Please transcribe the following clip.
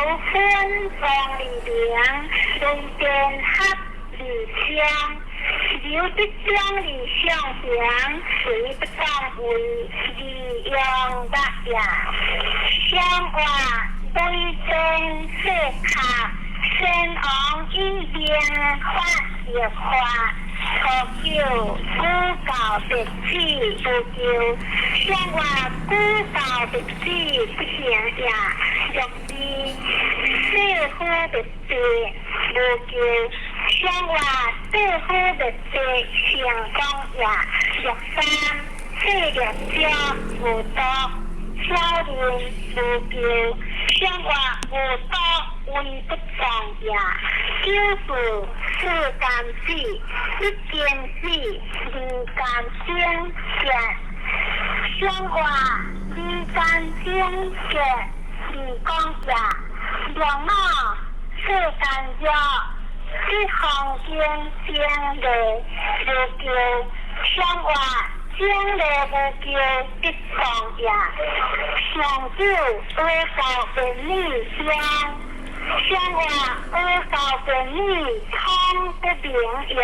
昏王二明，雷电合二昌，刘德章二相平，隋不当位二阳八也，相话雷电四卡，先王以兵法逆化。初九，古教别子无救，相话古教别子不成也。六二，四夫别地無救，相話四夫別地成功也。六三，四六招無毒，小人無救，相話無毒為不葬也。九四，四干子，一金子，二干星結，相話二干星結，二公也。兩卯，四干藥，一黃金精麗無救，相話精麗無救不葬也。上九，阿教變女相，相話阿教變女通不明也。